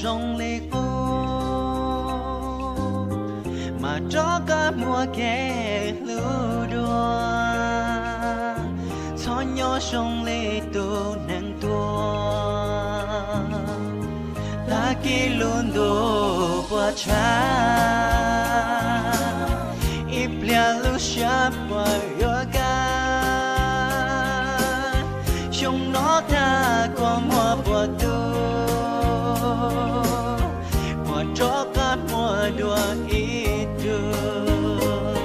zoo li qub, mas rov qab muaj kev hlub dua. Txhob nyob zoo li tus neeg tuag, tag kis lub ntuj puas tshab, ib pliag lub siab puas yuav kaj. Xyoo no tag kua muag puas tu, puas rov qab muaj dua ib tug.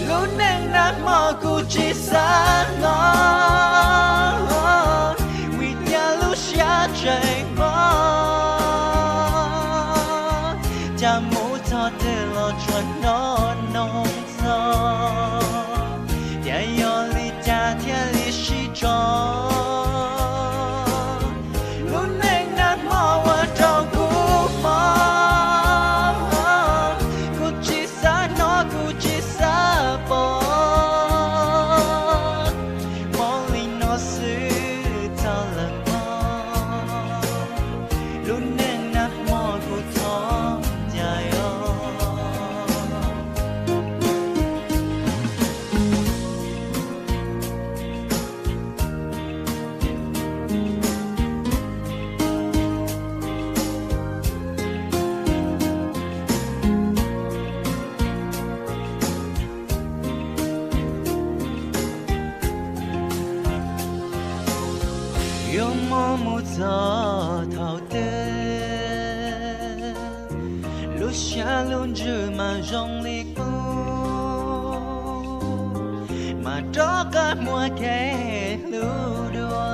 Lub neej nag hmo kuv tsis xav hnov, vim tias lub siab tseem mob. Cas mus txog twg los tsuas hnov noog txog, cas yog li cas thiaj li sib tso. Lub neej nag hmo ua rau kuv mob, kuv tsis xav hnov kuv tsis xav pom, mob li no xwb txog lawm pob. Lub neej nag hmo kuv thov ncaim os. Yuav mob mus txog thaum twg, lub siab lub ntsws mas zoo li qub, mas rov qab muaj kev hlub dua.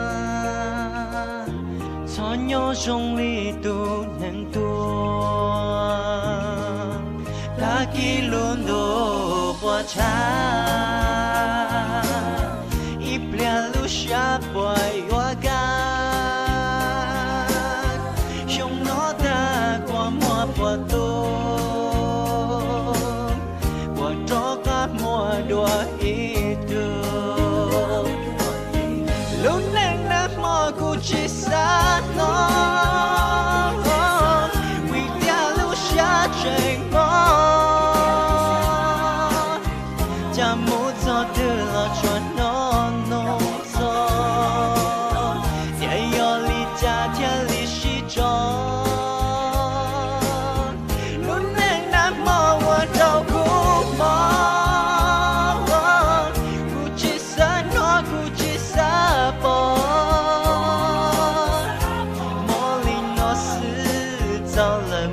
Txhob nyob zoo li tus neeg tuag, tag kis lub ntuj puas tshab, ib pliag lub siab puas yuav kaj. Xyoo no tag kua muag puas tu, puas rov qab muaj dua ib tug. Lub neej nag hmo kuv tsis xav hnov, vim tias lub siab tseem mob. Cas mus txog twg los tsuas hnov noog txog, cas yog li cas thiaj li sib tso. Lub neej nag hmo ua rau kuv mob, kuv tsis xav hnov kuv tsis xav pom, mob li no xwb txog lawm